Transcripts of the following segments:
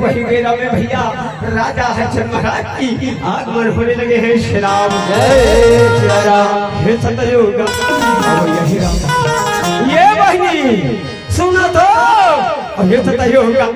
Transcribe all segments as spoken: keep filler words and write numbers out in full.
वही बेरा में भैया, राजा हरिचंद महाराज की आगमन होने लगे हैं। श्री राम। जय श्री राम। हे सतयुग। अब यही राम। ये बहिनी, सुनो तो। अब हे सतयुग।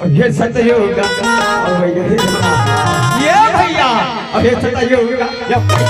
और ये सतयुग, और ये, ये भैया, और ये सतयुग, ये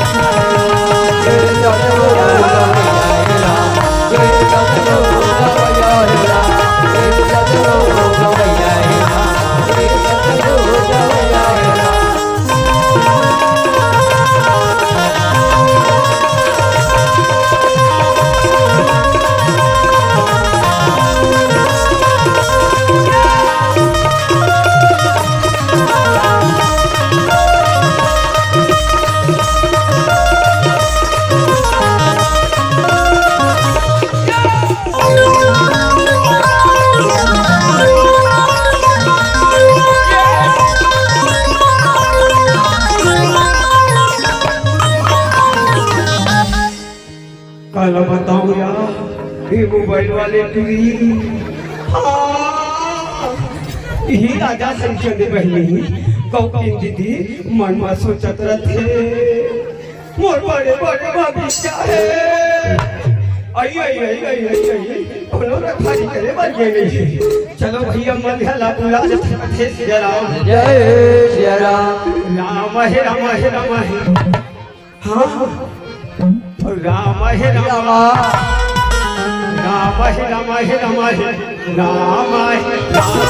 काला बताऊं यार, ये मोबाइल वाले टुरी। हाँ, यही राजा हरिचंद बहिनी, कौकिन दीदी, मन में सोचत रहते, मोर बड़े बड़े बगीचा है। आई, आई, आई, कोनो रखवारी करे बर गे नहीं। चलो भैया, मलिहा ला बुला लेते हैं, जय राम। जय श्री राम। राम हे, राम हे, राम हे। हाँ, राम हे राम। राम हे राम हे राम हे। राम हे राम।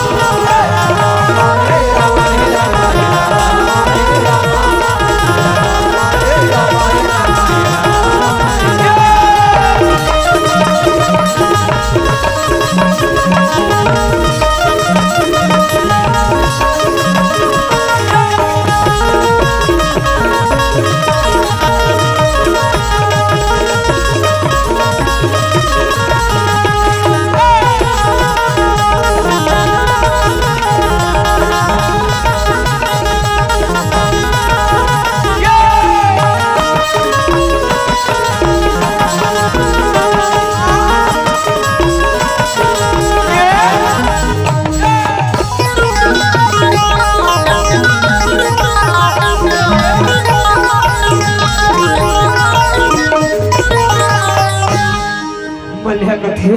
मलिहा कथे,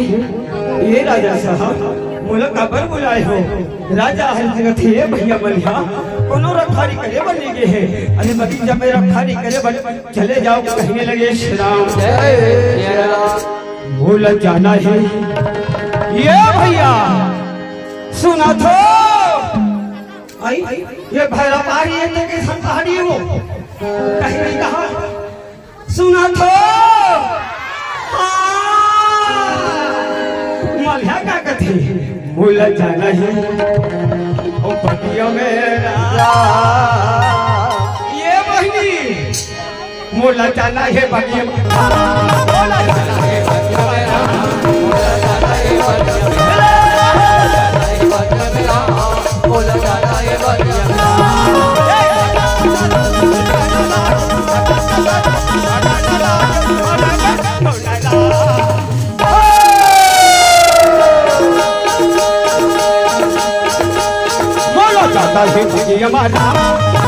"ए राजा साहब, मोला काबर बुलाए हो?" राजा हरिचंद कथे, "ए भैया मलिहा, कोनो रखवारी करे बर नइ गे हे। अरे बगीचा में रखवारी करे बर चले जाव," कहने लगे। श्री राम। जय श्री राम। मोला जाना हे। ये भैया, सुना तो। आई, ये भैरा पारी, ये तो के संताड़ी हो। कहीं नहीं कहा। सुना तो। हाँ। मलिहा का कथे, "मोला जाना हे ओ बगिया में राम।" ये बहिनी, मोला जाना हे बगिया में राम। मोला जाना हे बगिया में राम। मोला जाना हे बगिया में राम। मोला जाना हे बगिया में राम। मोला जाना हे बगिया में राम। मोला जाना हे बगिया में राम,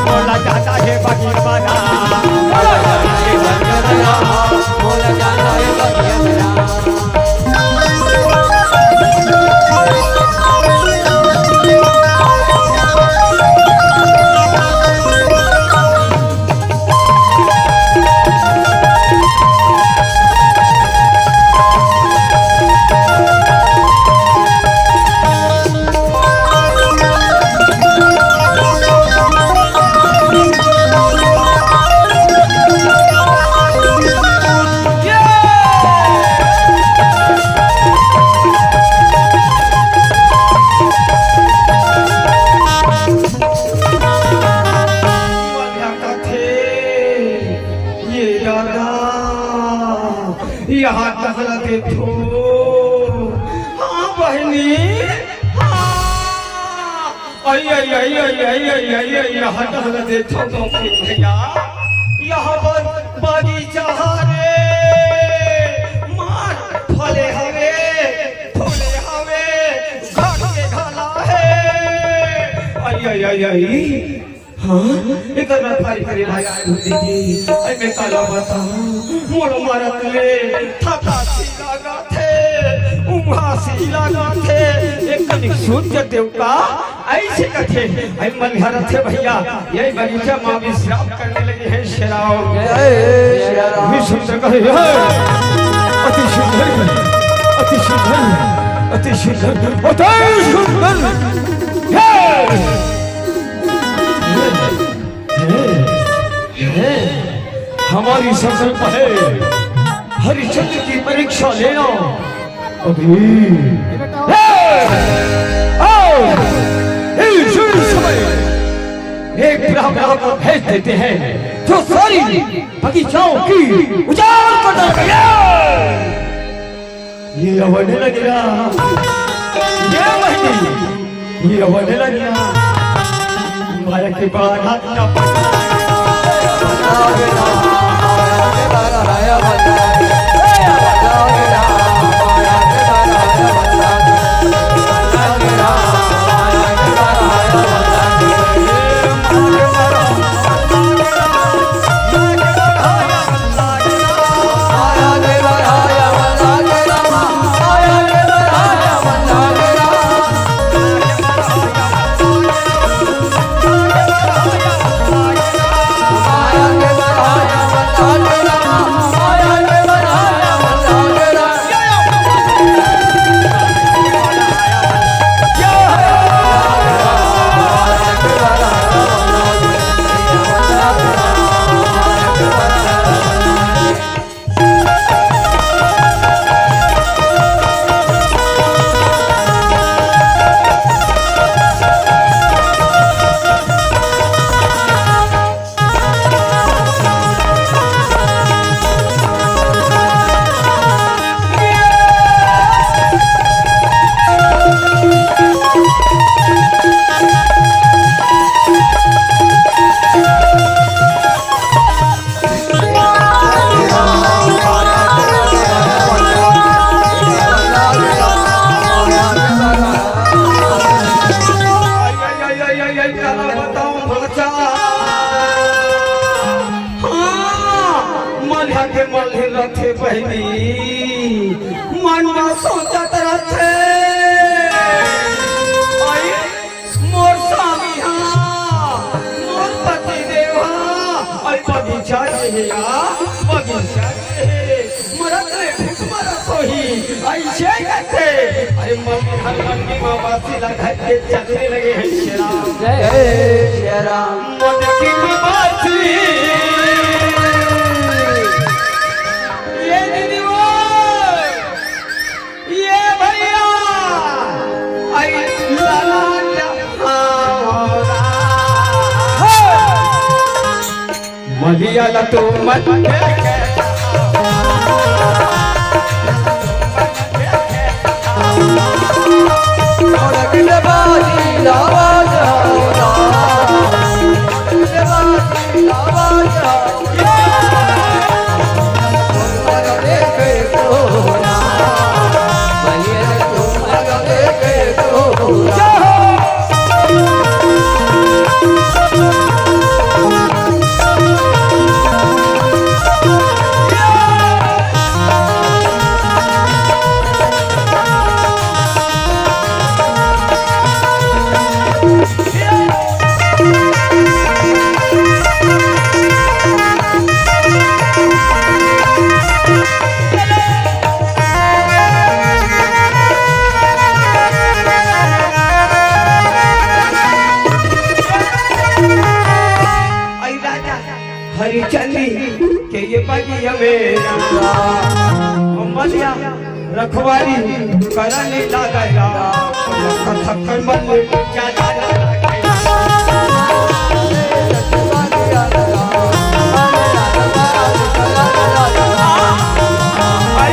मोला जाना हे बगिया में राम, मोला जाना हे बगिया में राम, मोला जाना हे बगिया में राम। यहाँ टहलत हे थो। हाँ बहिनी, हाँ। अई, अई, अई, यहाँ टहलत हे थो, तो भैया, यहाँ पर बगीचा हरे, मार फले हवे, फूले हवे, घास के घाला हे। अई, अई, अई, अई। हाँ, एकर रखवारी करे भाई आए होते जी। अई मैं काला बताऊं, मोर मरत ले थकासी लागत हे, उहासी लागत हे। एक कनिक सूत जतेव का, अइसे कथे। अई मन हरत हे भैया, यही बगीचा माँ विश्राम करने लगे हैं शेराव। जय श्री राम। भी सुंदर कहे, हे। अति सुंदर, अति सुंदर, अति सुंदर, अति सुंदर। हे। हे, हे, हे, हमारी संकल्प है, हरिश्चंद्र की परीक्षा लेना। अभी, हे, आओ, इसी समय एक ब्राह्मण को भेज देते हैं, जो सारी बगीचाओं की उजाड़ कर डालेगा। ये अवने लगे ना। ये वही। ये अवने लगे ना। माया के बाहर हाथ ना पकड़। हाँ, मलिया के मलिन रथे बहिनी, मन म सोचत रथे। अई, मोर स्वामी हा, मोर पति देव हा, अई बगीचा के हे या, बगीचा के हे, मरत ले भूख मरत होही, अइसे कथे। अरे मलिन हर मन के माँ बासी ला घर के चलने लगे हैं शेरा। जय श्री राम। मोटकी बासी। ये दीदी वो, ये भैया, आई लाला जहां। मलिया ला तू मत देखे। आई राजा हरिचंदी के ये बगिया में मलिया रखवारी करने लागेगा। थक थक मन ज्यादा लागेगा। आई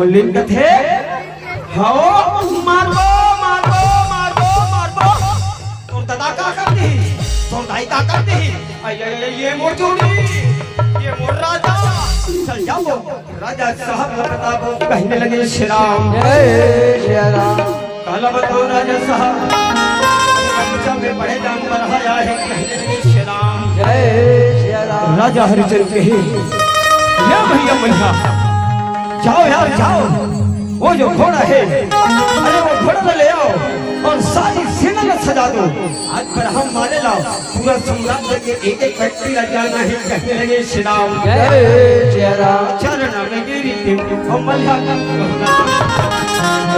मल्लिन कथे, "हव, मारबो, मारबो, मारबो, मारबो।" तोर ददा का कर दिही? तोर दाई का कर दिही? अय, अय, अय, ये मोर जोड़ी, ये मोर राजा। चल जाओ, राजा साहब ला बताबो, कहने लगे, "श्री राम।" जय श्री राम। काला बताओ राजा साहब, बच्चा में बड़े दाम पर आया है, कहने लगे, "श्री राम।" जय श्री राम। राजा हरिचंद कहे, "ले भैया मल्लिया, जाओ यार, जाओ।" वो जो घोड़ा है, अरे वो घोड़ा ला ले आओ और सारी सेना ला सजा दो। आज बरहा मारे ला पूरा साम्राज्य के एक एक व्यक्ति ला जाना है, कहने लगे, "श्री राम।" जय श्री राम। चरण में गिरी के हम मल्लिया का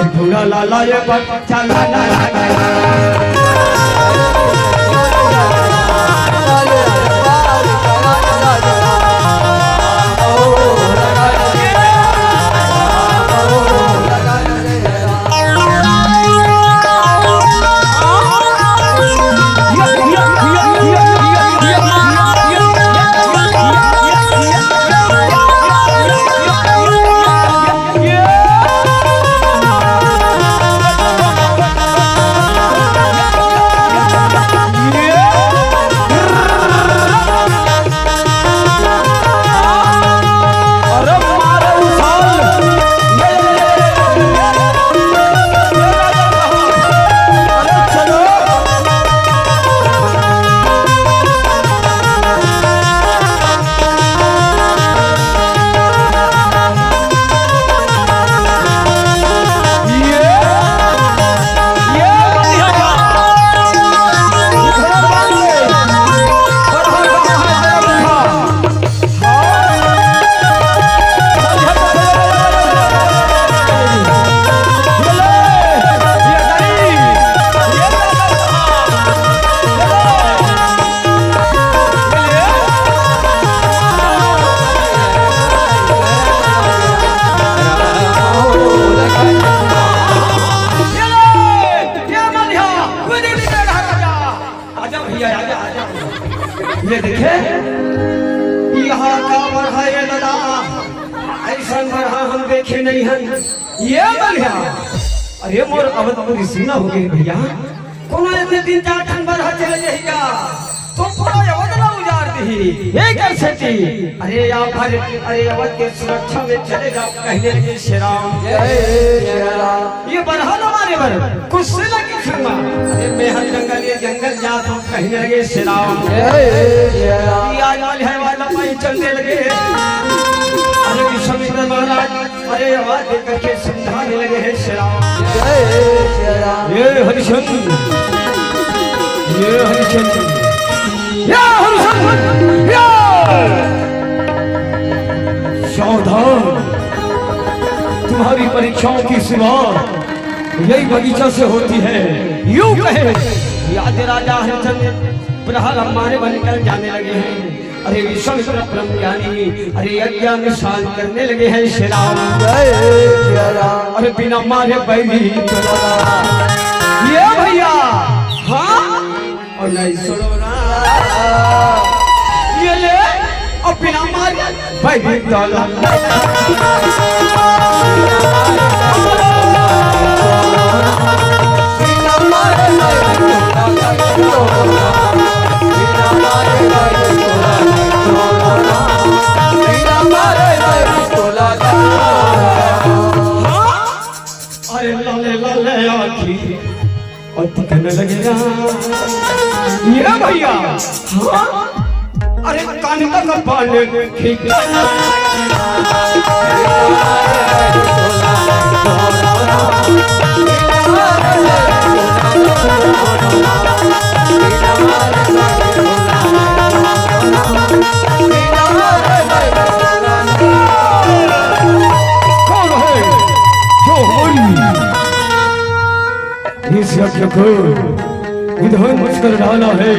घोड़ा। घोड़ा ला ला ये बच्चा ला ला ला ला। आजा भैया, आजा, आजा। ये देखे, यहाँ का बरहा ये दादा, अइसन बरहा हम देखे नहीं हन। ये मल्लिया, अरे मोर अवधपुरी सुना हो गई भैया, कोनो ऐसे तीन चार ठन बरहा चले जाही का, तो पूरा अवध ला उजाड़ दिही। ये कर सेती, अरे या भर, अरे अवध के सुरक्षा में चले जाओ, कहने लगे, "श्री राम।" जय श्री राम। ये बरहा ला मारे बर कुछ से लगी फिरमा। अरे मैं हर जंगल, ये जंगल जात हूँ, कहने लगे, "श्री राम।" जय श्री राम। ये आज वाले है वाला पाई चलने लगे। अरे विश्वामित्र महाराज अरे, आवाज दे करके समझाने लगे हैं श्री राम। जय श्री राम। ये हरिचंद, ये हरिचंद, ये हरिचंद, ये सावधान, तुम्हारी परीक्षाओं की शुरुआत यही बगीचा से होती है। यूं कहे, आज राजा हरिचंद प्रहर मारे बनकर जाने लगे हैं। अरे विश्वामित्र परम ज्ञानी, अरे यज्ञानुष्ठान करने लगे हैं श्री राम। जय श्री राम। अरे बिना मारे बैरी तोला। ये भैया, हाँ? और नहीं सुनो ना। ये ले, और बिना मारे बैरी तोला। अरे लाले लाले आँखी और दिखने लगे ना। ये भैया, हाँ? अरे कान तक पानी खींच। कौन है जो हमारी इस यज्ञ को विध्वंस कर डाला है?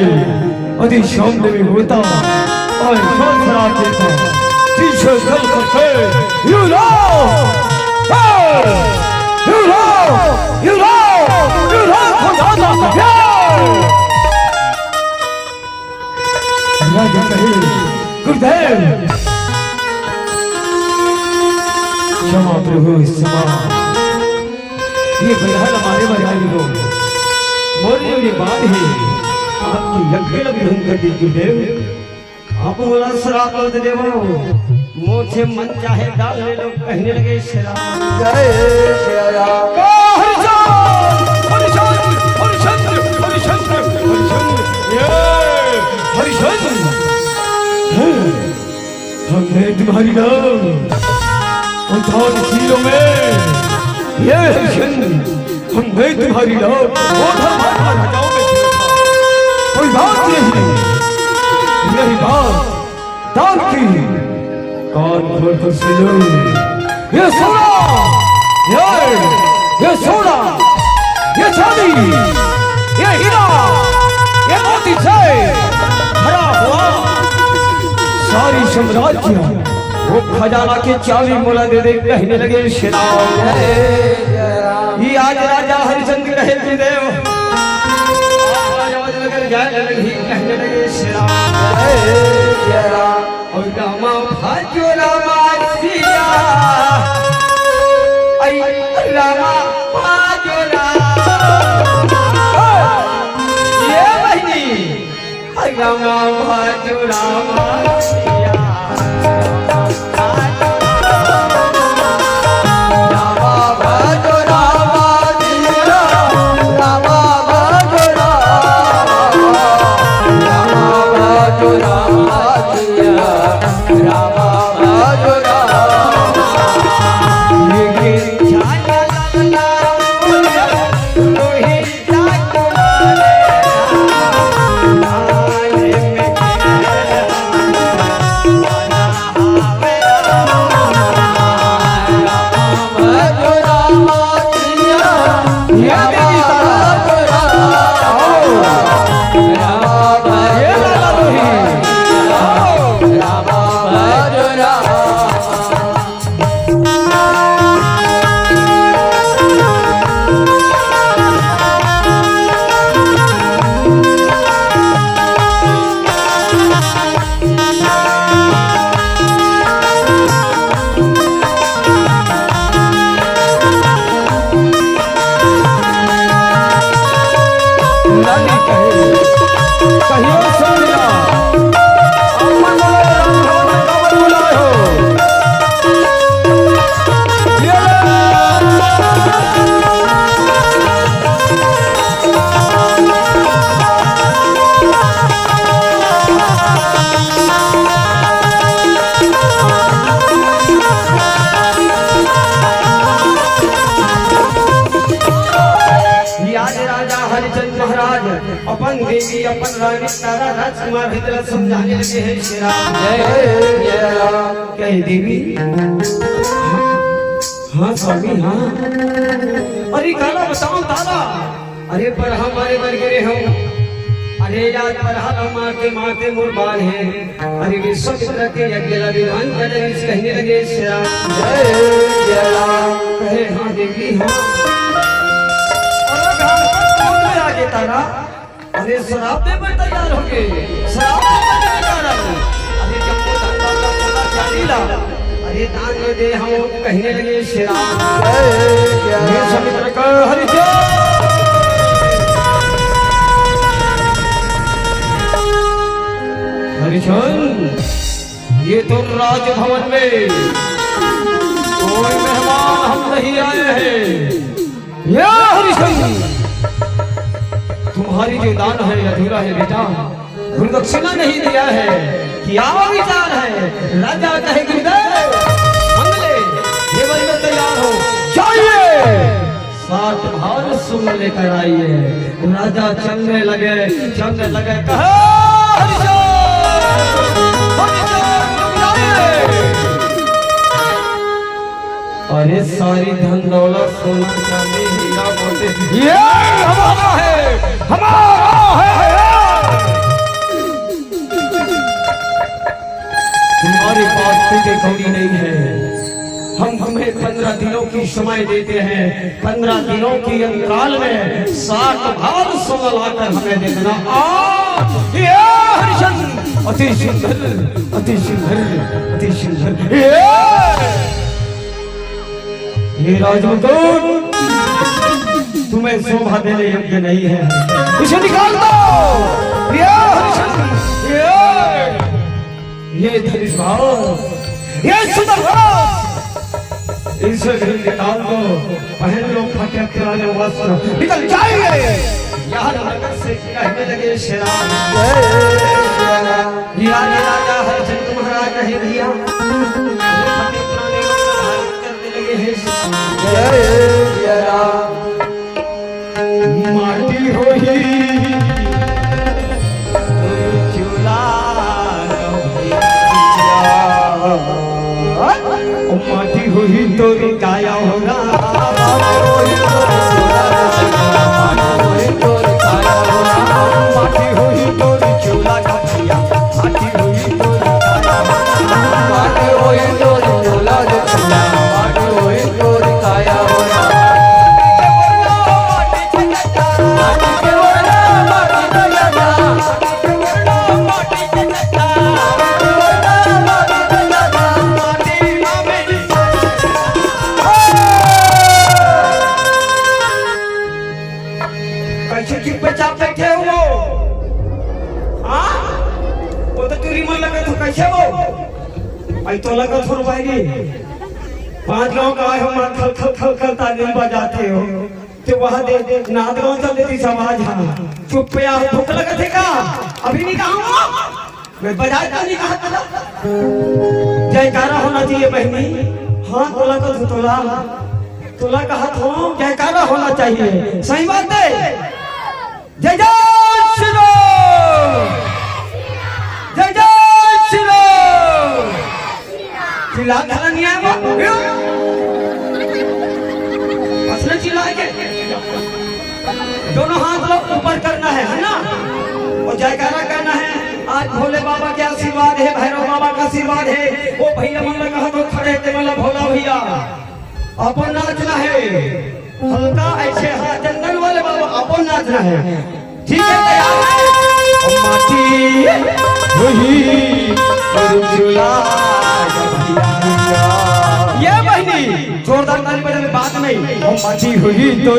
यदि सामने में होता और शस्त्र देता, पीछे चल करके, you know, hey, you know, you know, you know, खुदा का, yeah। राजा कहे, गुरुदेव, क्षमा प्रभु, क्षमा। ये बलहल हमारे बजाय हो। मोर जो ये बात है, आपकी लग के लग ढूंढ कर दी, गुरुदेव। आप मोला श्राप मत देवो। मोर से मन चाहे दान ले लो, कहने लगे श्री राम। जय श्री राम। का हरिचंद, हरिचंद, हरिचंद, हरिचंद, हरिचंद, ये हरिचंद। हैं? हमने तुम्हारी नाम और दानशीलों में, ये हरिचंद, हमने तुम्हारी नाम और धर्मात्मा राजाओं में सुना था। कोई बात नहीं, यही बात दान की। कान खोल कर सुन लो। ये सोना, ये, ये सोना, ये चांदी, ये हीरा, ये मोती से भरा हुआ सारी साम्राज्य, वो खजाना के चाबी मोला दे दे, कहने लगे श्री राम। ये आज राजा हरिचंद कहे, गुरुदेव, आज राजा नगर जाए लगी, कहने लगे श्री राम। और रामा भाजो रामा सिया, ऐ रामा भाजो रामा। ये बहिनी, ऐ रामा भाजो रामा सिया। रामा भाजो रामा सिया, रामा भाजो रामा, रामा भाजो रामा सिया। रानी तारा राजकुमार भी तेला समझाने लगे हे शेरा। जय, जय राम। कहे देवी, हाँ स्वामी, हाँ। अरे काला बताओ तारा, अरे बरहा मारे बर गिरे हंव। अरे यार बरहा ला मारते मारते मोर बाल हे। अरे विश्वामित्र के यज्ञ ला विमान कर दे, इस कहने लगे श्याम। जय जय राम। कहे हाँ देवी हाँ। अरे भगवान कौन में आगे तारा? अरे शराब दे बर तैयार हो गए। शराब दे बर तैयार हो। अरे जब वो धन दौलत सोना चांदी ला अरे दान में दे हंव कहने लगे श्याम। ये समुद्र का हरिचंद, हरिचंद, ये तो राजभवन में कोई मेहमान हम नहीं आए हैं। ये हरिचंद, तुम्हारी जो दान है अधूरा है बेटा, गुरुदक्षिणा नहीं दिया है। क्या विचार है? राजा कहे गुरुदेव, मंगले, ये वही में तैयार हो, जाइए। सात भार सोना लेकर आइए। राजा चलने लगे, चलने लगे, कहा, "हरिचंद, हरिचंद, रुक जाइए।" अरे सारी धन दौलत सोना चांदी हीरा मोती ये हमारा है, हमारा है। तुम्हारे पास टूटे कौड़ी नहीं है। हम तुम्हें पंद्रह दिनों की समय देते हैं। पंद्रह दिनों के अंतराल में सात भार सोना लाकर हमें दे देना। आज ये हरिचंद अति सुंदर, अति सुंदर, अति सुंदर। ये, ये राजमुकुट तुम्हें शोभा देने योग्य नहीं है, इसे निकाल दो। ये हरिचंद, ये, ये धनुष बाण, ये सुदर्शन, इसे भी निकाल दो। पहन लो फटे पुराने वस्त्र, निकल जाइए। यहाँ नगर से कहने लगे शेरा। या राजा हरिचंद महाराज नहीं भैया। फटे पुराने वस्त्र धारण करने लगे हैं। जय जय राम। माटी होही तोर चूल्हा गौरिया। ओ माटी होही तोर काया हो राम। माटी होही तोर चूल्हा गौरिया। माटी होही तोर काया हो राम। माटी होही तोर चूल्हा गौरिया। माटी होही तोर काया हो राम। कैसे चुपचाप बैठे हो? हाँ? वो तो टूरी मन लगे तो कैसे हो? आई तो लगा थोड़ा भाई, पांच गांव का आए हो, मार खल खल खल खल ताली बजाते हो। ते वहां दे, दे, नांदगांव चल देती समाज, हाँ। चुप पे आओ, भूख लगत हे का? अभी नहीं कहा हूँ। मैं बजाए तो नहीं कहा था। जयकारा होना चाहिए बहनी। हाँ, तोला का तोला। तोला कहा था, जयकारा होना चाहिए। सही बात है। जय जय श्री राम। जय जय श्री राम। चिल्ला खड़ा नहीं आया वो। असली चिल्ला के। दोनों हाथ लोग ऊपर करना है, है ना? और जयकारा करना है। आज भोले बाबा के आशीर्वाद है, भैरव बाबा का आशीर्वाद है। वो भैया मन लगा तो खड़े थे, मतलब भोला भैया। अपन नाचना है, हल्का ऐसे हाथ, चंदन वाले बाबा, अपन नाचना है। ठीक है, तैयार है? माटी वही चूल्हा। ये बहनी, जोरदार ताली बजाने, बात नहीं। ओ माटी हुई तो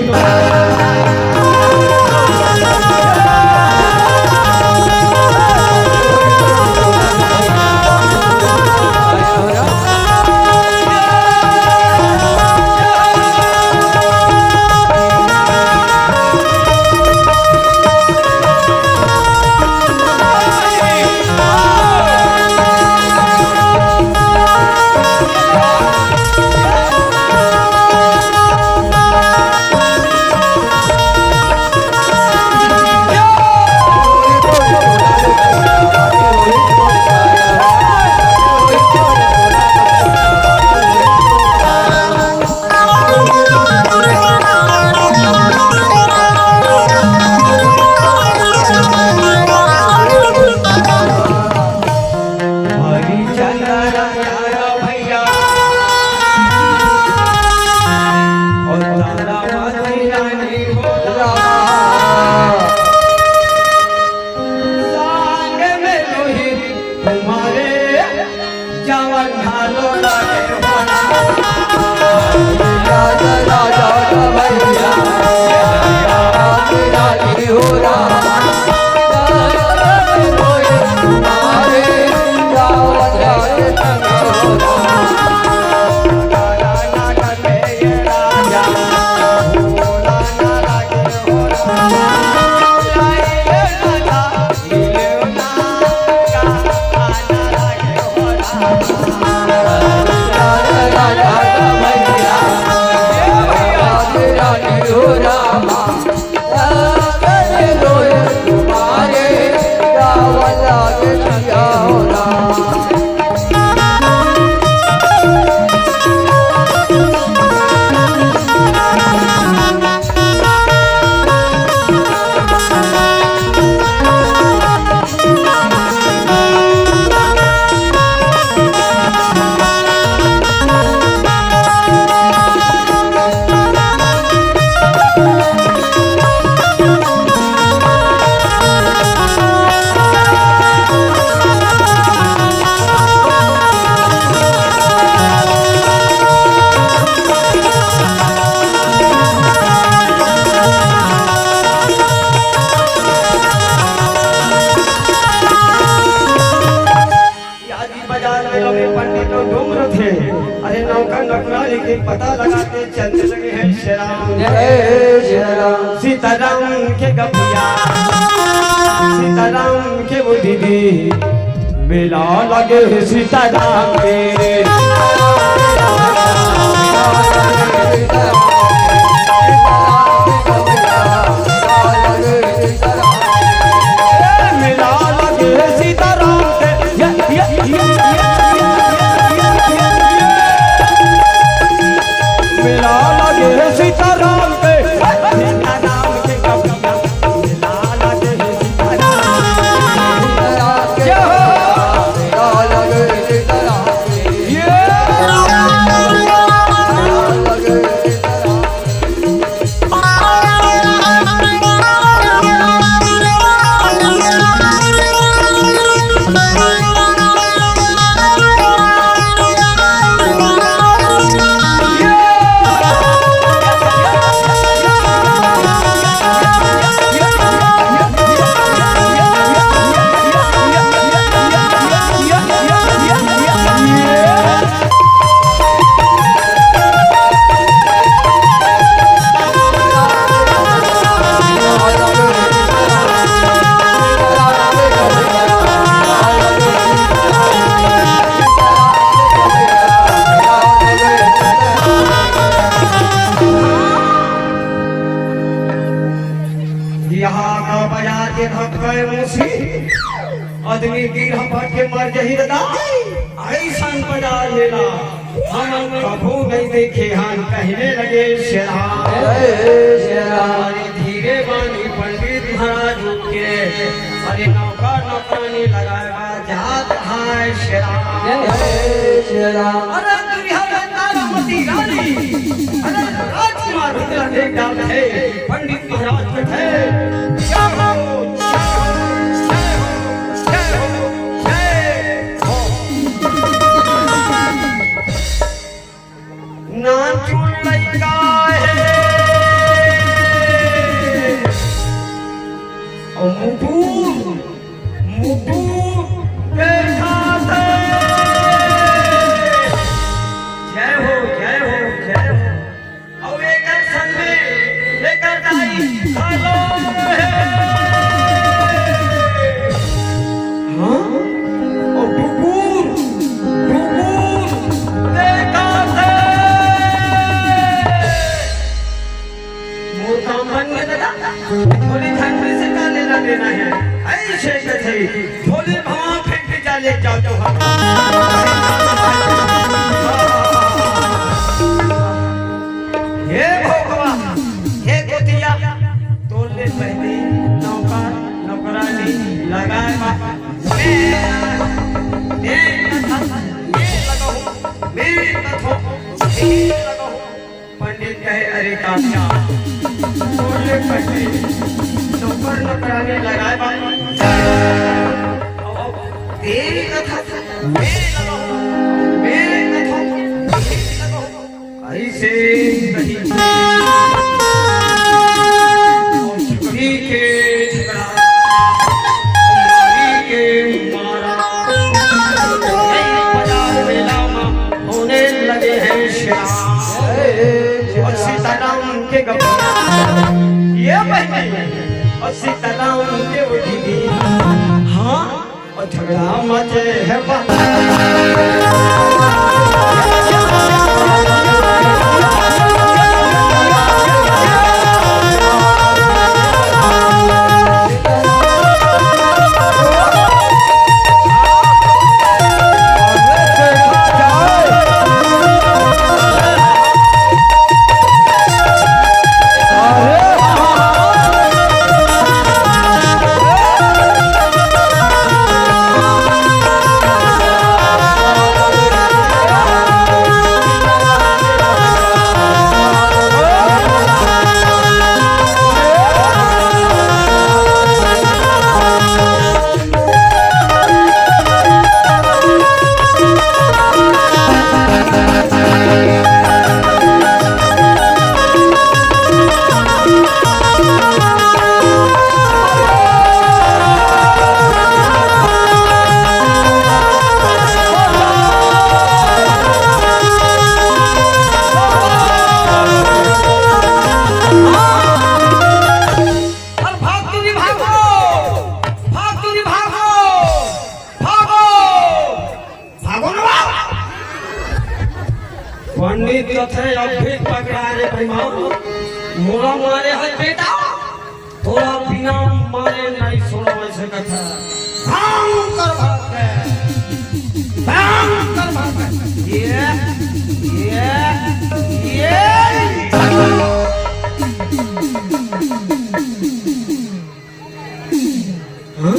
आज बाजार में लगे पंडित तो डूम रथे। अरे नौका नौकरा लेके पता लगाते चलते लगे हैं श्री राम। जय श्री राम। सीताराम के गपिया, सीताराम के वो दीदी, मेला लगे है सीताराम के। मेला लगे सीताराम के, ये, ये, ये, ये। मेला लगे सीताराम के, सीताराम के कपिया। मेला लगे सीताराम के। जय हो। ये। यहाँ का बाजार के धक्का मुसी। आदमी गिर ह फट के मर जही दादा। अइसन बाजार मेला हमन कभू नइ देखे हन, कहने लगे श्री राम। जय श्री राम। अरे धीरे बानी पंडित महाराज उठ के, अरे नौका नौकरानी लगाए बर जात हाय श्री राम। जय श्री राम। अरे दुनिया में तारामती रानी, अरे राजकुमार रुद्र देख डालत हे, पंडित महाराज बैठे। जय हो, जय हो, जय हो, जय हो, जय हो। नानचुन लइका हे। अउ मुटुर, मुटुर देखा थे। जय हो, जय हो, जय हो। अउ एकर संग में एकर दाई घलो हे। हाँ? अउ टुकुर, टुकुर देखा थे। मोर काम बन गे दादा। झोली झंडी से का लेना देना हे? अइसे कथे, झोली भवा फेंक के जा ले जाओ तो हम। हे भोगवा, हे गोतिया, तोर ले पहिली नौकर, नौकरानी लगाए बा। मैं, मैं कथा, मैं लगाहूँ, मैं कथा, मैं लगाहूँ। पंडित कहे, "अरे काका, तोर ले पहिली नौकर, नौकरानी लगाए बा।" अब तेरी कथा, मैं लगाहूँ, मैं कथा, झगड़ा मचे हे बा। अरे भाग तू भी भागो, भाग तू भी भागो, भागो, भागो ना भाग। पंडित कथे अब भी पकड़ा रे भाई माँ, मोला मारे है बेटा, तोला बिना मारे नहीं छोड़ो ऐसे कथा। भयंकर भाग है, भयंकर भाग है। ये, ये, ये। हाँ?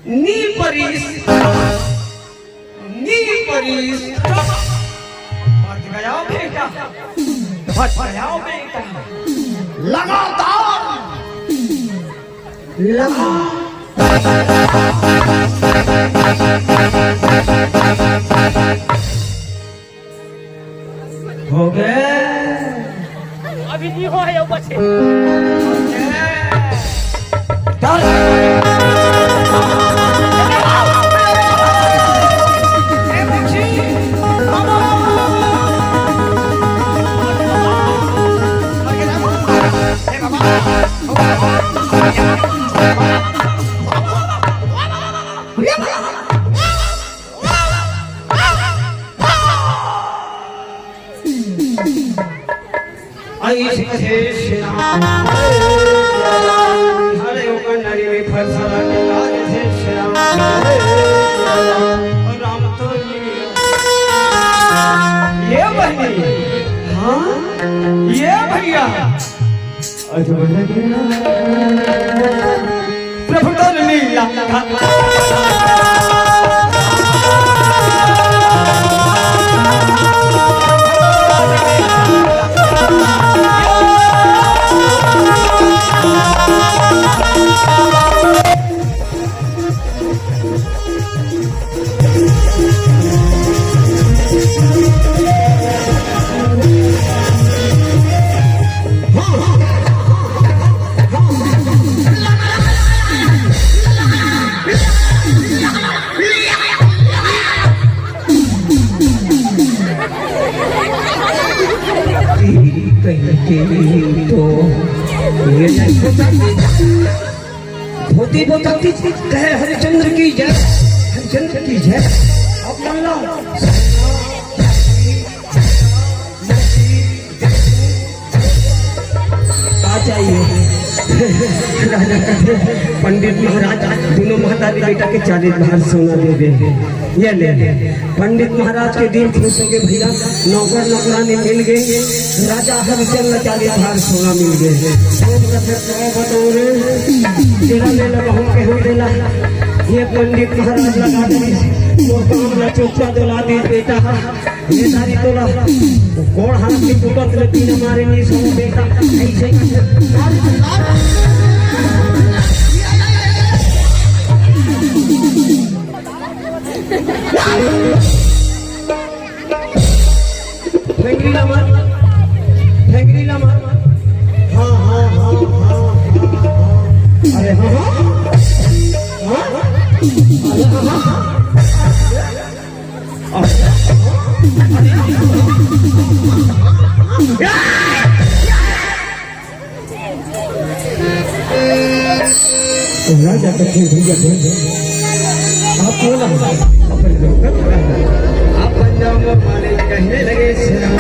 नी परिस, नी परिस। बच गया बेटा, बच गया बेटा। लगातार लगा। हो गए। अभी नहीं हो है, ऊपर से। ऐसे शेरा। अरे ओकर नरी में फरसा लागे लागे से शेरा। राम तो ये बहिनी। हाँ, ये भैया। अच्छा, भैया। प्रभु तोर लीला। कहीं के तो ये नहीं होता। धोती बोतल की कहे हरिचंद्र की जय, हरिचंद्र की जय। अब मान लो। का चाहिए? राजा कथे, पंडित महाराज, दोनों महतारी बेटा के चालीस भार सोना दे दे। ये ले, पंडित महाराज के दिल खुश हो गए भैया, नौकर नौकरानी मिल गए, राजा हरिचंद्र चालीस भार सोना मिल गए। सोच के फिर क्या बताऊं रे, तेरा ले लगा हूं, कहूं देला, ये पंडित महाराज लगा दे, वो काम ना चुपचाप दिला दे बेटा। ये सारी तोला गोड़ हाथ के टूटत ले तीन मारे नी सो बेटा, ऐसे ही। फेंगरी लमर, फेंगरी लमर। हाँ, हाँ, हाँ, हाँ, हाँ, हाँ। अरे हाँ, हाँ। हाँ? अरे हाँ, हाँ, हाँ। राजा कथे भैया थे, आप बोला, अपन लोकल। अपन नाम माने कहने लगे श्री राम।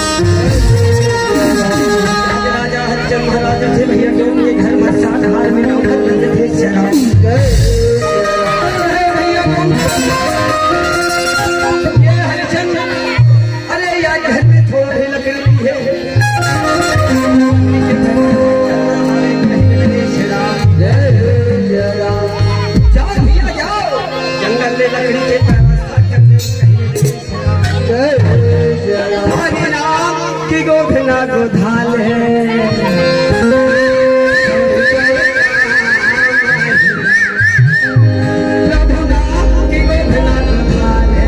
राजा हरिचंद महाराज थे भैया, जो उनके घर में सात हार में नौकर लगे थे श्री राम। अरे भैया, कौन ये हरिचंद? अरे यार, घर में थोड़ा भी लकड़ी है। जाओ भैया, जाओ, जंगल में लकड़ी के व्यवस्था कर दे। हरे राम की गोधना गोधाले। प्रभु राम की गोधना गोधाले।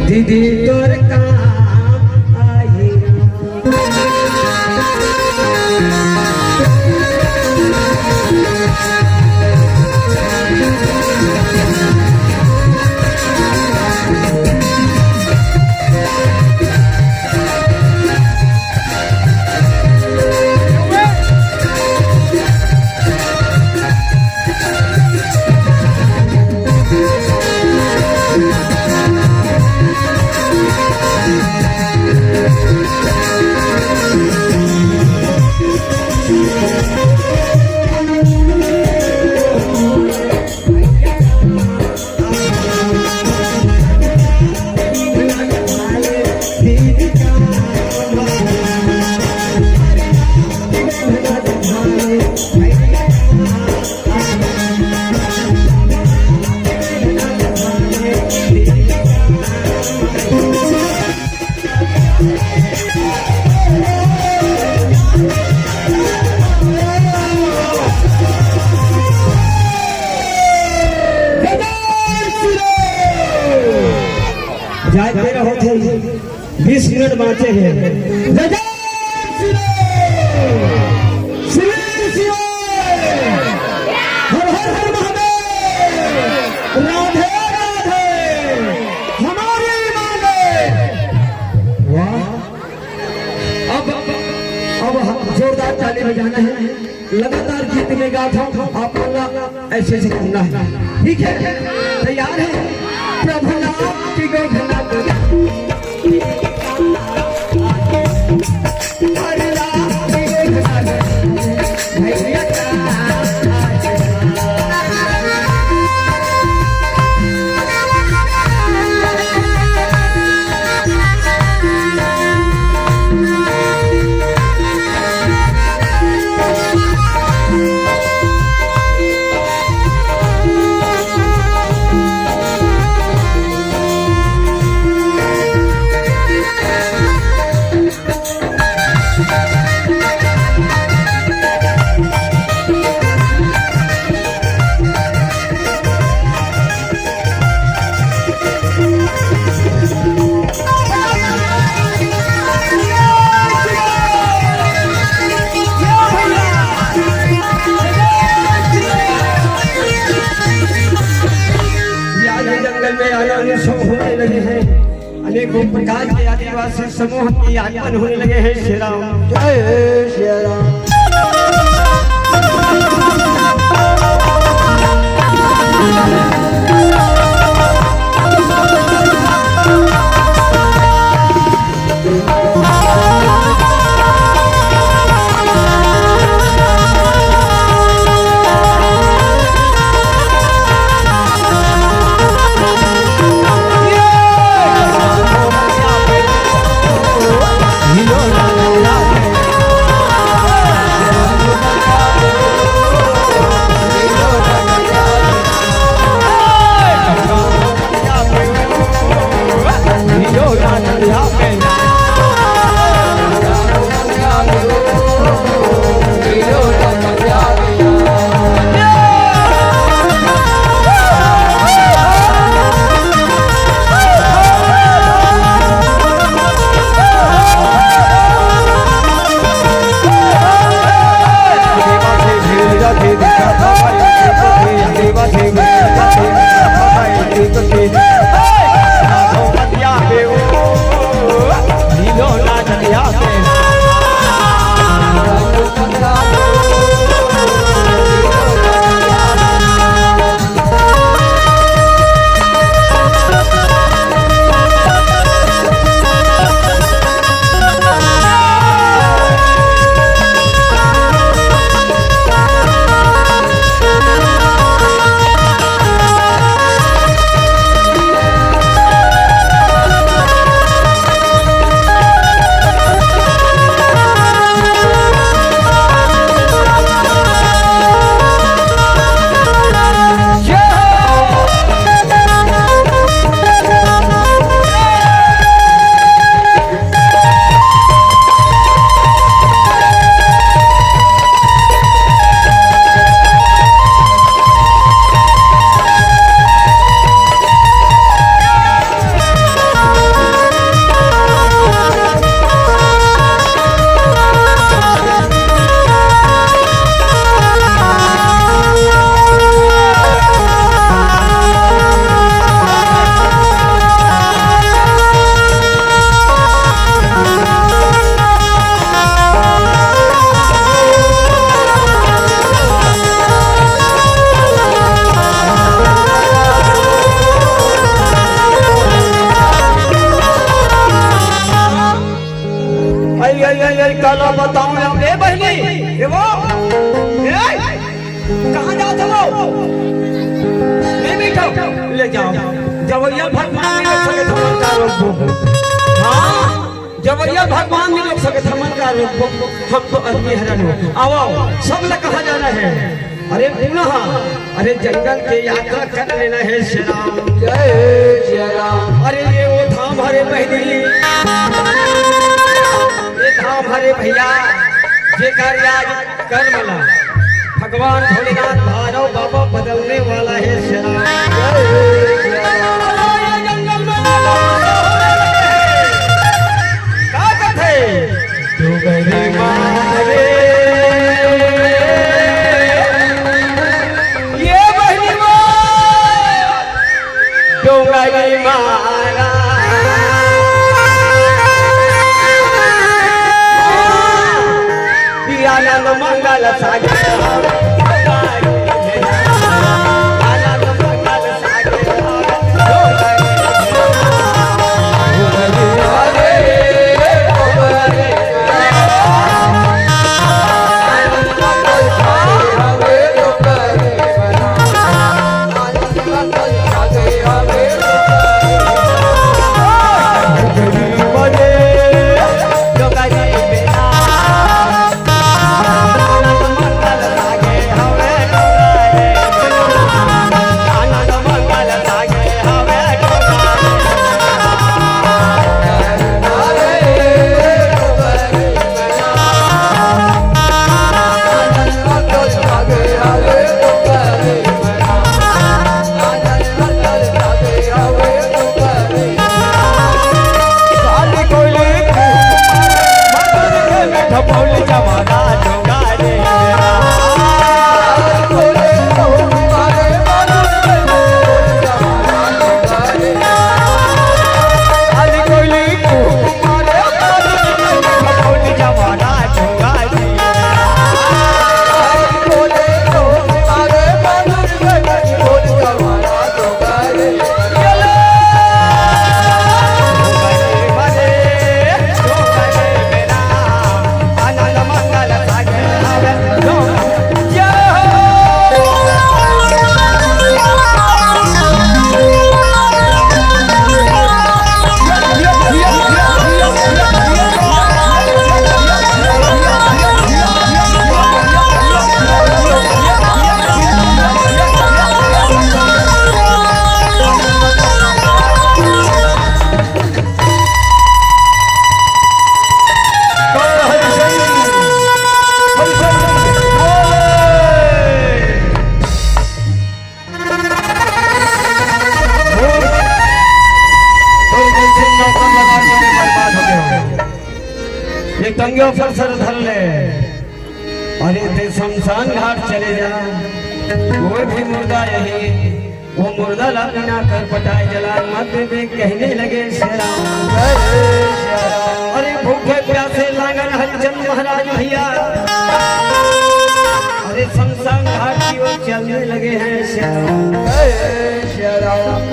दीदी तोर काम आई। जाए दे रहो थे, बीस मिनट बाँचे हे। जय जय श्री राम। श्री शिव। हर हर हर महादेव। राधे राधे। हमारी माँ ने। वाह। अब, अब जोरदार ताली बजाना है। लगातार गीत में गात हूँ, आप मन ला ऐसे ऐसे करना है, ठीक है? तैयार है? प्रभु राम की गोधना। आज ये जंगल में आना अनेक प्रकार के आदिवासी समूह के आगमन होने लगे हैं। श्री राम। जय श्री राम। नहीं बैठो, ले जाओ। जवैया भगवान नहीं रोक सके, हमन का रोकबो? हाँ, जवैया भगवान नहीं रोक सके, हमन का रोकबो? हम तो आदमी हरन। आओ, आओ, सब ला कहाँ जाना है? अरे पुनः, अरे जंगल के यात्रा कर लेना है श्री राम। जय श्री राम। अरे ये वो धाम हरे बहिनी, ये धाम हरे भैया, जेकर आज कर्म ला भगवान भोलेनाथ भैरव बाबा बदलने वाला है श्री राम। जय श्री राम। ये जंगल में का कथे? डोंगरी मारे, ये बहिनी मार, डोंगरी मारा। आनंद मंगल सागर। ये टंगिया पर सर धर ले। अरे ते शमशान घाट चले जा, कोई भी मुर्दा यही, वो मुर्दा ला बिना कर पटाए जलाए मत देवे। कहने लगे श्री राम। अरे भूखे प्यासे लागल हरिचंद महाराज भैया, अरे शमशान घाट की ओर चलने लगे हैं श्री राम। श्री राम।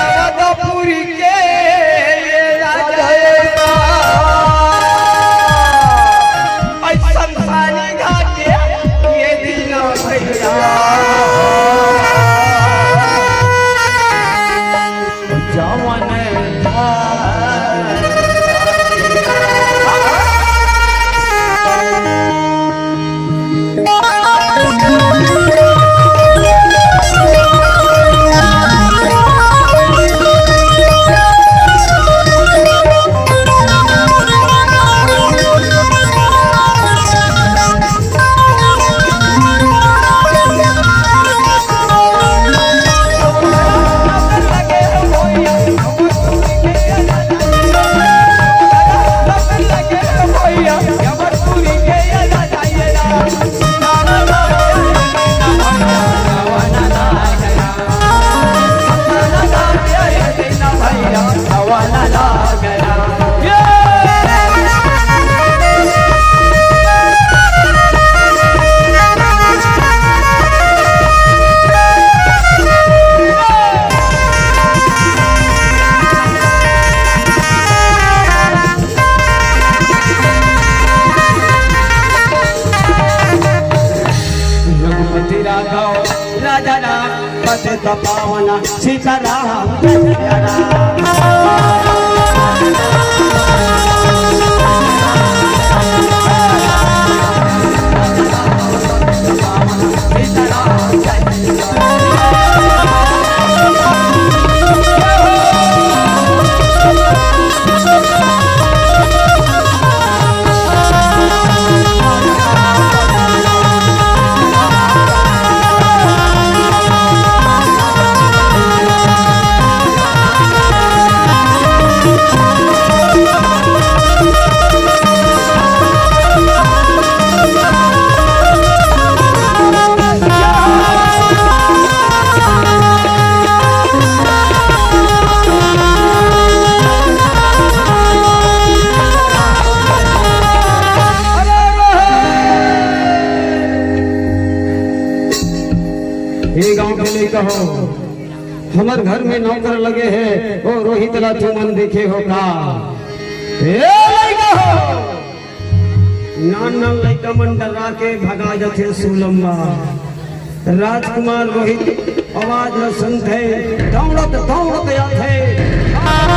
अवधपुरी के ये राजा, ऐसन पानी घाटे ये दीना भैया। जवन पावन सीताराम जय जय राम। हे गांव के लइका हो, हमर घर में नौकर लगे हे, ओ रोहित ला तुमन देखे हो का? ए लइका हो, नान नान लइका मन डरा के भगा जथे सुलम्बा। राजकुमार रोहित आवाज ल सुनथे, दौड़त दौड़त आथे। हाँ?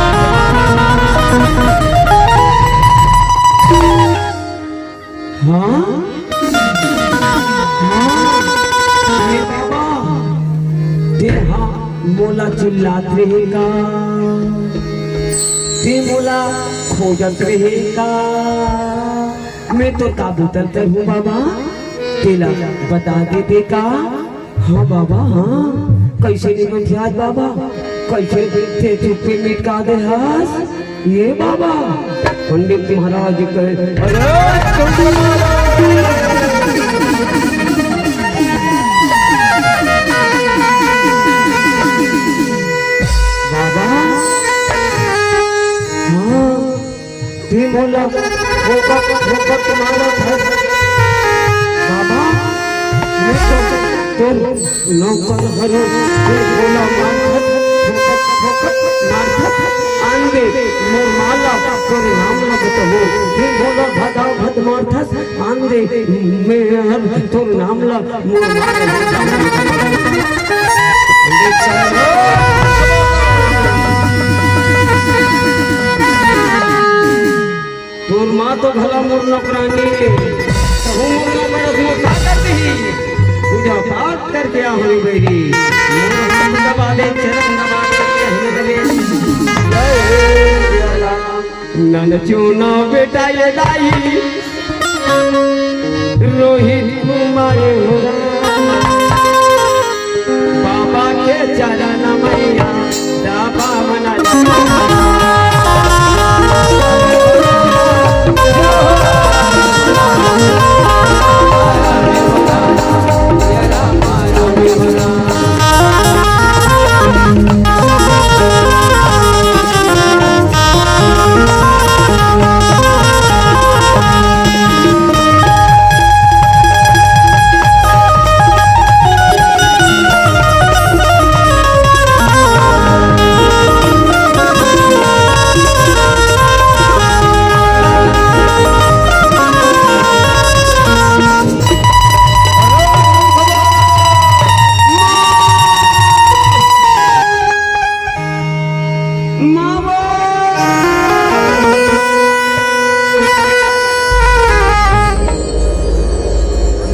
हाँ? हे बाबा, ते हा मोला चिल्लात रहे का? ते मोला खोजत रहे का? मैं तो का बुतल कर हूँ बाबा, तेला बता देते का? हाँ बाबा, हाँ। कैसे निमन ध्यान बाबा, कैसे ते चुप्पे मिटका दे हस? ये बाबा, पंडित महाराज कहे, अरे बाबा, हाँ, ते मोला फोकट फोकट मारत हस। बाबा, मैं तो तोर नौकर हरो, ते मोला मारत हस, फोकट फोकट मारत हस। आन दे मोर माला, तोर नाम ला बताहूँ। ते मोला भदा भद मारत हस, आन दे मैं हर तोर नाम ला मोर माला। पंडित साहब, तोर माँ तो भला मोर नौकरानी, तहु मोर नौकर अस मोर का कर दिही? पूजा पाठ करके आ होनी बहिरी। मोर हाथ दबा दे, चरण दबा दे, हमें दबे। जय सिया राम। नन चुना बेटा ये दाई, रोहित कुमार हो राम। बाबा के चरण मैया, दा पावन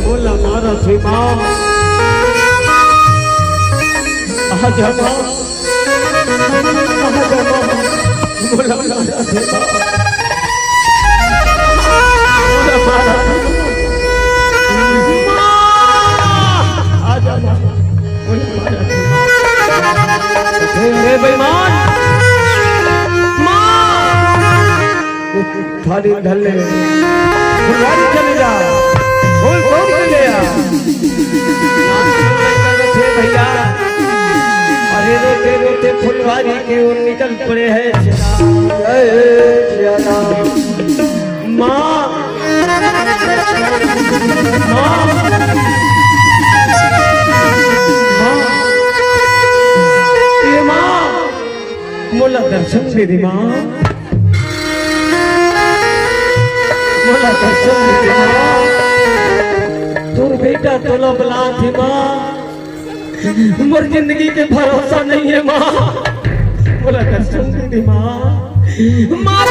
मोला मारत हे माँ। आजा माँ। आजा माँ। मोला मारत हे माँ। मोला मारत हे माँ। माँ। आजा माँ। मोला मारत हे माँ। अरे बेईमान। माँ। थाली धर ले, फुलवारी चले जा, फूल तोड़ के ले आ। नाम सुन ले कर थे भैया, अरे रोते रोते फुलवारी के ओर निकल पड़े हैं। जय सिया राम। माँ, माँ, माँ, ये माँ, मोला दर्शन दे दे माँ। मोला दर्शन दे दे माँ। तोर बेटा तोला बलाथे माँ। मोर जिंदगी के भरोसा नहीं है माँ। मोला दर्शन दे दे माँ। माँ।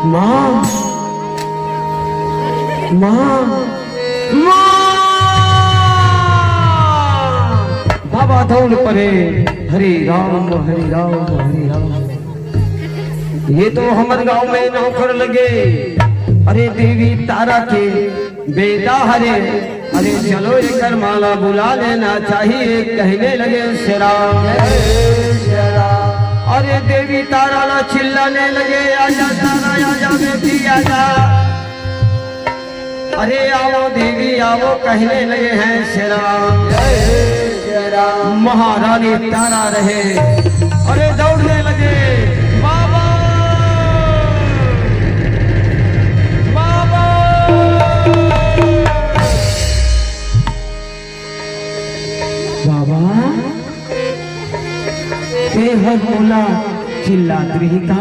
माँ, माँ, माँ। बाबा दौड़ परे। हरे राम, हरे राम, हरे राम। ये तो हमर गांव में नौकर लगे। अरे देवी तारा के बेटा हरे। अरे चलो एकर माला बुला लेना चाहिए, कहने लगे शेरा। अरे देवी तारा ला चिल्लाने लगे, "आजा तारा, आजा बेटी, आजा। अरे आओ देवी, आओ," कहने लगे हैं शेरा। महारानी तारा रहे, अरे दौड़ने लगे, "बाबा, बाबा।" बाबा, ते हर मोला चिल्लात रही का?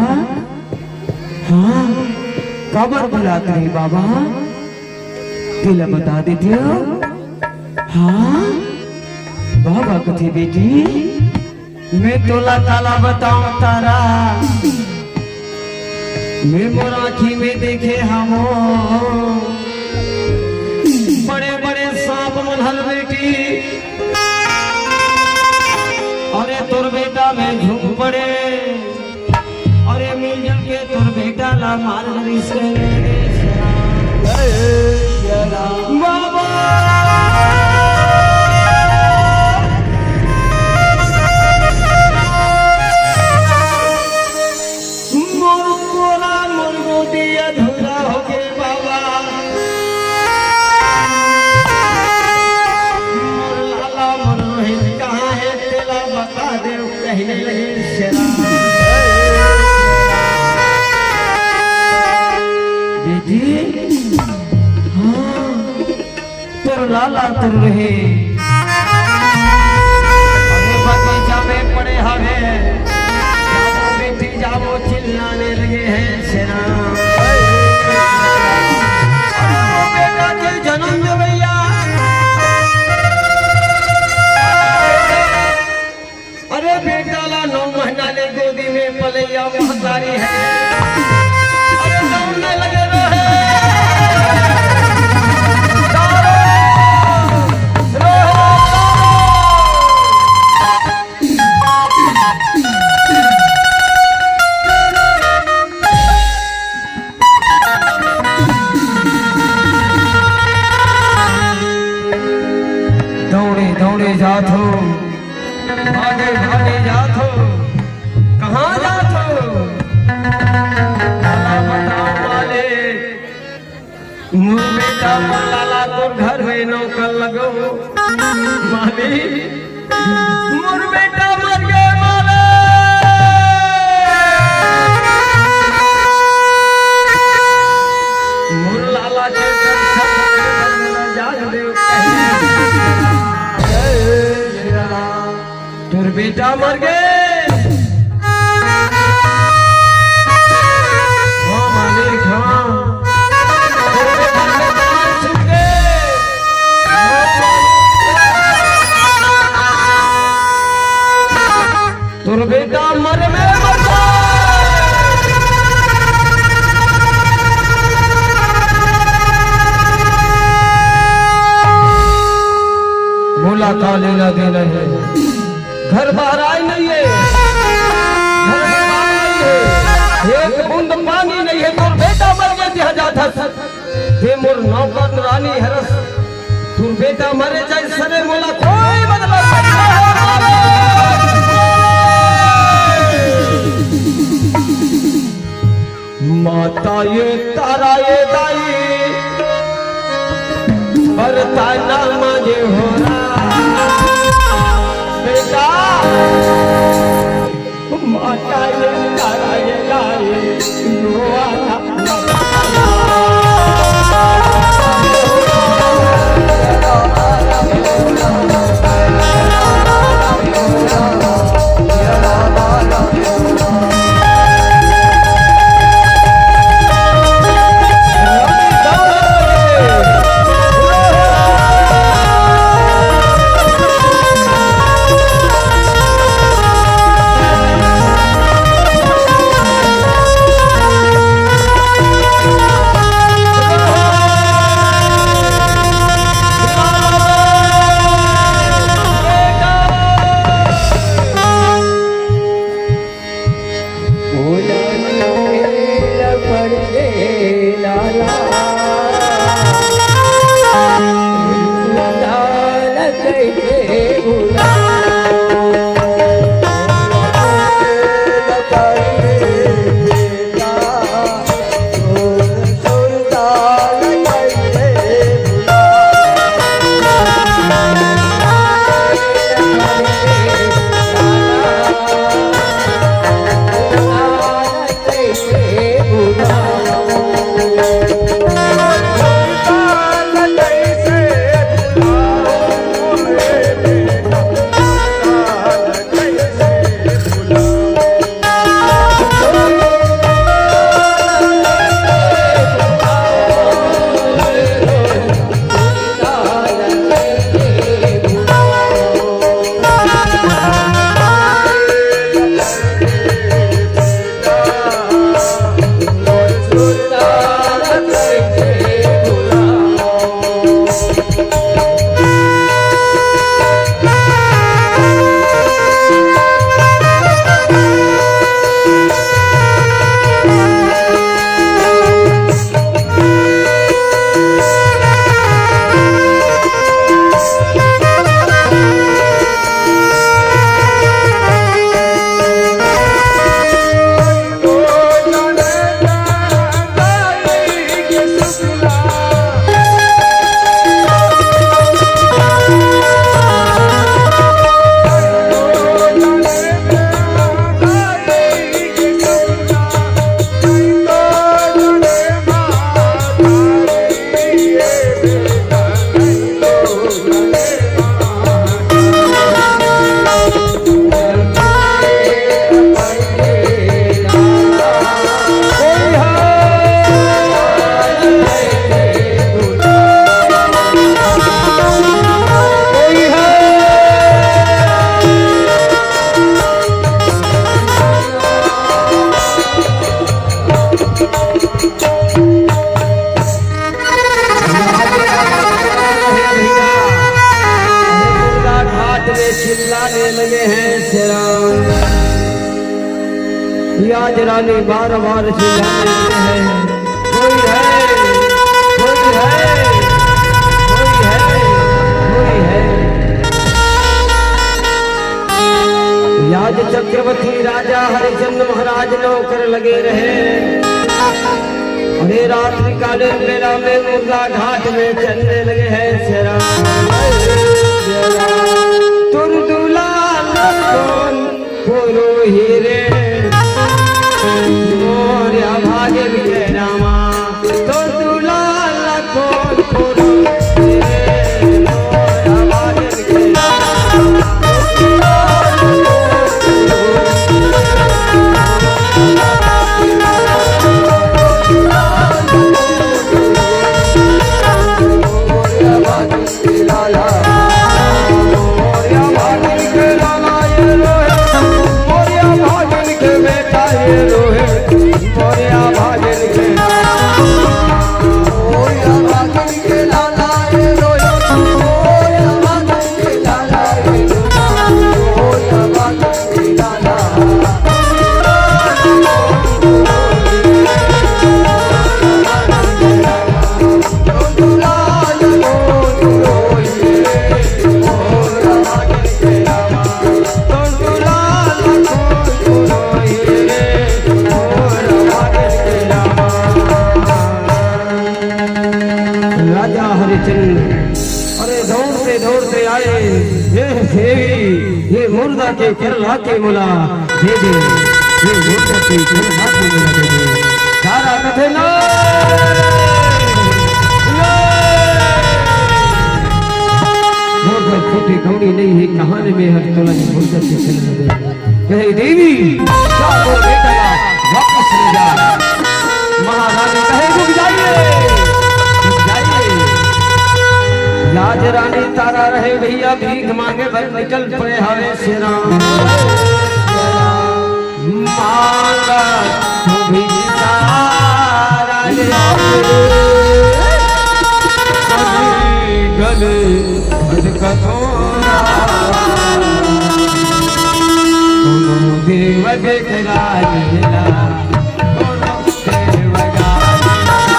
हाँ, काबर बुलात रही बाबा? तेला बता देते हो? हाँ, बाबा कथे बेटी, मैं तोला काला बताऊं तारा, मैं मोर आँखी में देखे हवं बड़े बड़े सांप मन हल बेटी। अरे तोर बेटा में झुक पड़े। अरे मिलजुल के तोर बेटा ला मार डरिस रे। बाबा। मोर कोरा मोर गोदी अधूरा होगे बाबा। मोर लाला मोर रोहित कहाँ हे तेला बता दे, कहने लगे शेरा। बेटी, हाँ। तोर लाला तोर रहे। अरे बगीचा में पड़े हवे। जाओ बेटी जाओ चिल्लाने लगे हैं शेरा। अरे वो बेटा के जन्म दे भैया। अरे बेटा ला नौ महीना ले गोदी में पलैया महतारी है। अरे दौड़ने लगे रहे। दौड़ो, रहे, दौड़ो। दौड़े दौड़े जात हो, भागे भागे जात हो, कहाँ जात हो? लाला बताओ मालिक, मोर बेटा मोर लाला तोर घर में नौकर लगो। मोर बेटा मर गे मारे। मोर लाला के दर्शन करे बर मोला जाग देव कहे। जय श्री राम। तोर बेटा मर गे। हाँ मालिक, हाँ। तोर बेटा मर गे। तोर बेटा मरे में मर जाए। मोला का लेना देना हे, घर बाहर आय नइ हे, घर बाहर आय नइ हे, एक बूंद पानी नइ हे, तोर बेटा मर गे, तेहा जात हस। ते मोर नौकर रानी हरस, तोर बेटा मरे जाय सरे मोला कोई मतलब नइ हे। माता ये तारा ये दाई, बरता ना मांगे हो रहा। बेटा, माता ये तारा ये दाई, रोआ ना। घाट में चिल्लाने लगे हैं, "शेरा।" आज रानी बार बार चिल्लाने लगे हैं, "कोई है, कोई है, कोई है, कोई है?" आज चक्रवर्ती राजा हरिचंद महाराज नौकर लगे रहे। अरे रात्रि कालीन बेला में मुर्दा घाट में चलने लगे हैं, "शेरा।" तोर दुलाल कोन पुरोही रे, मोर अभागिन के रामा। तोर दुलाल कोन पुरोही रे, मोर अभागिन के रामा। राजा हरिचंद्र, अरे दौड़ते दौड़ते आए, ये देवी, ये मुर्दा के करला के मोला दे दे, ये मुर्दा के करला के मोला दे दे। सारा कथे ना, मोर घर छोटी कौड़ी नहीं है, कहानी में हर तोला ये मुर्दा के करला दे। कहे, "देवी, जा मोर बेटा ला वापस ले जा।" महारानी कहे, "रुक जाइए, रुक जाइए।" लाज रानी तारा रहे भैया, भीख मांगे बर निकल पड़े हवे सेना। मांगा तो भी सारा ले, कभी गले अटका थोड़ा। कोनो देव के राज ला, कोनो देव राज ला।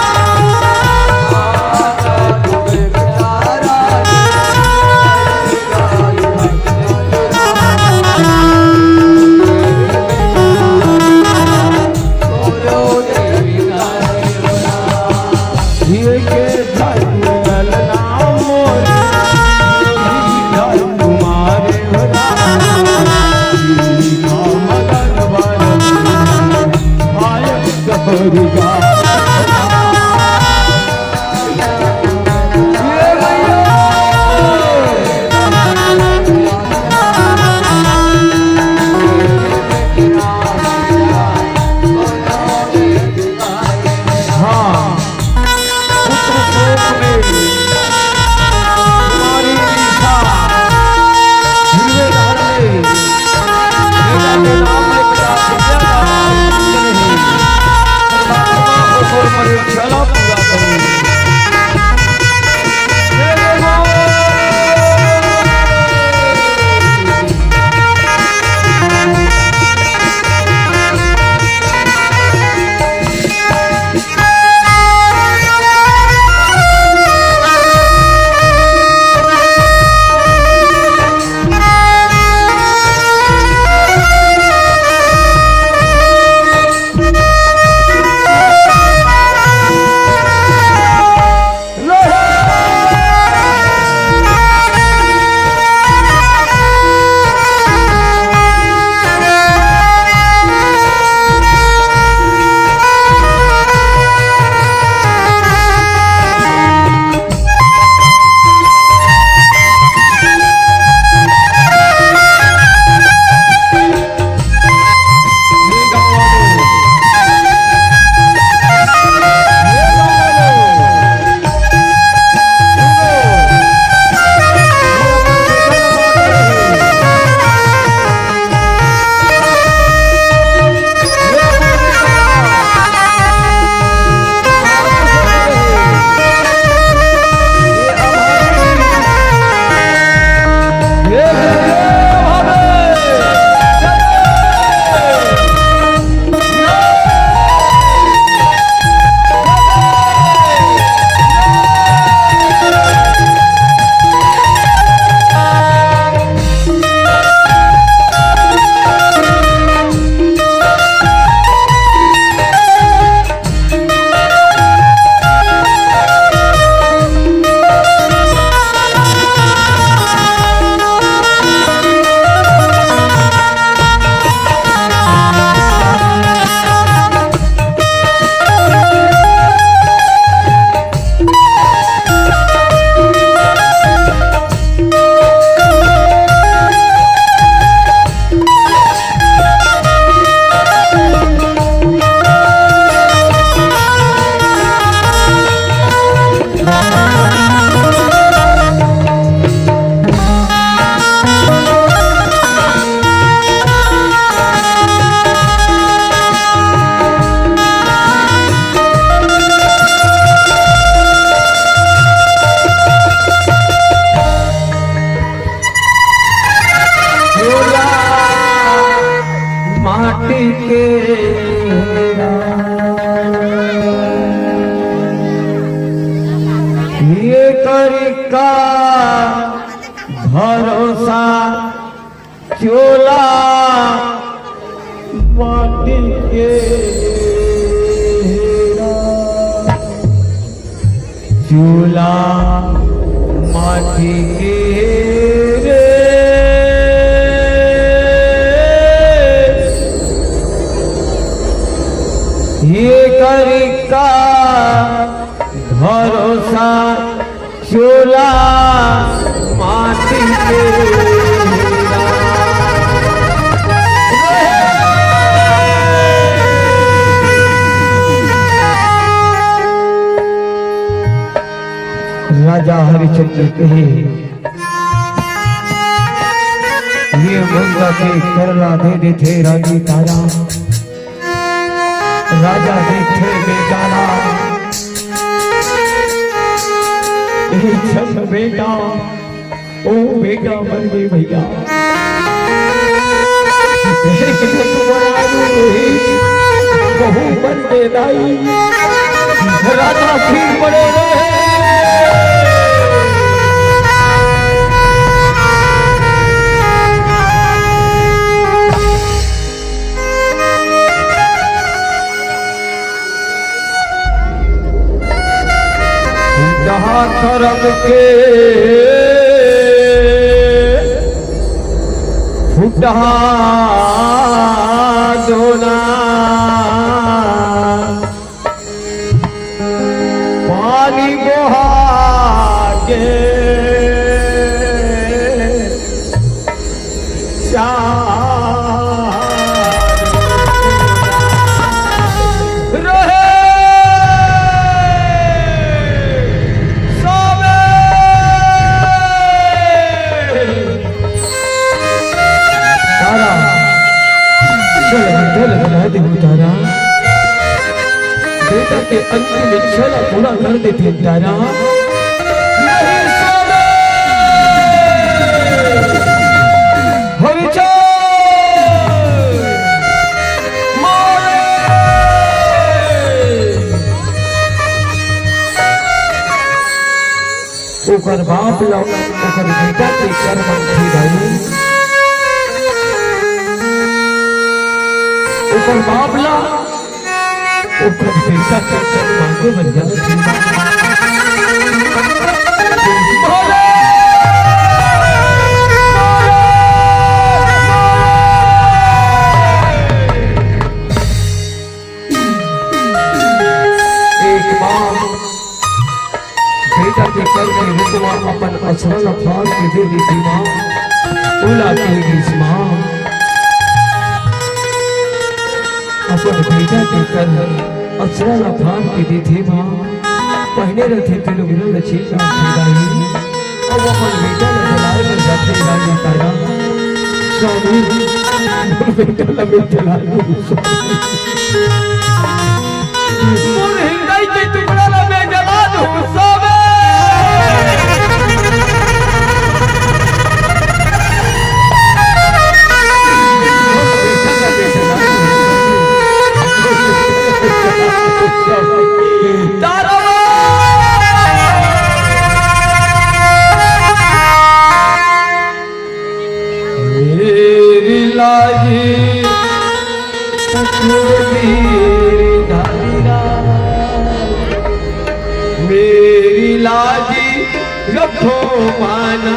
हाँ, पुत्र शोक में कुमारी मीसा हुए घर में बेटा के नाम में पचास रुपया का दान नहीं। परमात्मा ये करिका भरोसा चोला माटी के। चोला माटी के रे, ये करिका भरोसा चोला माटी के। राजा हरिचंद्र कहे, ये मंगा के करला दे देथे रानी तारा। राजा देखे बेटा ला, ए छन बेटा, ओ बेटा मर गे भैया। एक तो तुम्हारा आलू ही, बहू मर गे दाई, राजा फिर पड़े रहे। फुटहा करम के फुटहा दोना, पानी बोहा के चार रहे सावे। तारा, चल, चल, चल, दे तारा। बेटा के अंतिम इच्छा ला पूरा कर देथे तारा। नहीं सारे। हरिचंद! मारे! ओकर बाप ला ओकर बेटा के कर मांगथे भाई। ओकर बाप ला ओकर बेटा के कर मांगे बर जावत हे। एक बार बेटा के कर के रूप म अपन असरा ला फाड़ के दे देथे माँ, ओला के गिस माँ। अपन बेटा के कर असरा ला फाड़ के देथे माँ। पहिने रथे तेलो बिना लछी का दाई। अब अपन बेटा ला जलाए बर जाथे रानी तारा। स्वामी, बेटा ला मैं जला दूँ। मोर हिंदई के टुकड़ा ला मैं जला दूँ, साबे। तारा। मेरी लाजी मेरी लाजी रखो माना।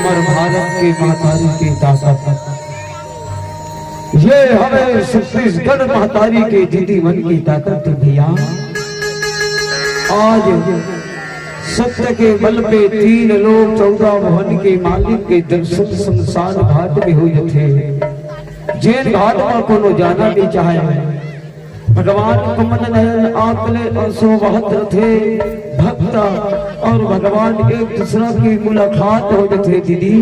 हमर भारत के महतारी के ताकत, ये हवे छत्तीसगढ़ महतारी के दीदी मन के ताकत भैया। आज सत्य के बल पे तीन लोक चौदह भुवन के मालिक के दर्शन शमशान घाट में हो जथे। जेन घाट म कोनो जाना नइ चाहय, भगवान कमल नयन आंख ले अश्रु बहत रथे। भक्त अउ भगवान एक दूसरा के मुलाकात हो जथे दीदी।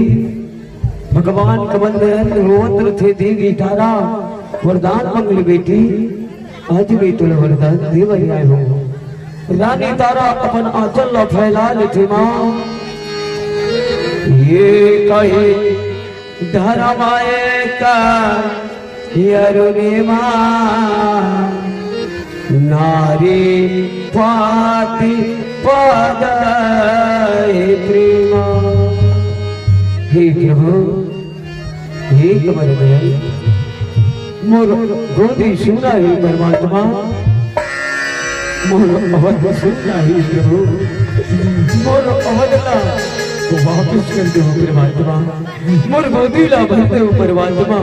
भगवान कमल नयन रोवत रथे, देवी तारा वरदान मंग ले बेटी, आज मैं तोला वरदान दे बर आए हों। रानी तारा अपन आंचल ला फैला लेथे माँ। ये कही धरम एक अरुणिमा, नारी पाति पद प्रेमा। हे प्रभु, हे कमल नयन, मोर गोदी सुना हे परमात्मा, मोर अवध सुना हे प्रभु, मोर अवध ला वापिस कर दे हो परमात्मा, मोर गोदी ला भर दे हो परमात्मा।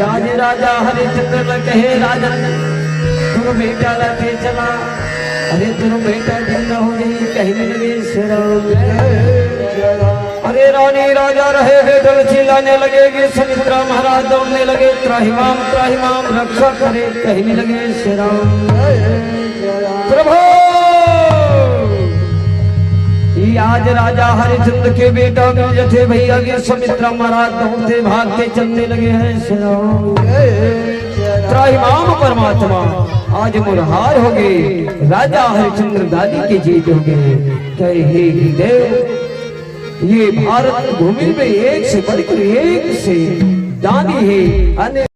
आज राजा हरिश्चंद्र ल कहे, राजन, तोर बेटा ला दे चला। अरे, तोर बेटा जिंदा हो जाही, कहे लगे श्री राम। अरे, रानी राजा रहे हे, डोल चिल्लाने लगे, विश्वामित्र महाराज दौड़ने लगे, त्राहिमाम, त्राहिमाम, रक्षा करे, कहे लगे श्री राम। प्रभु, ये आज राजा हरिश्चंद्र के बेटा मिल जथे भैया, विश्वामित्र महाराज दौड़ते भागते चलने लगे हैं श्री राम। त्राहिमाम परमात्मा, आज मोर हार हो गे, राजा हरिश्चंद्र दानी के जीत हो गे। कहे हे देव, ये भारत भूमि में एक से बढ़कर एक से दानी हे, अने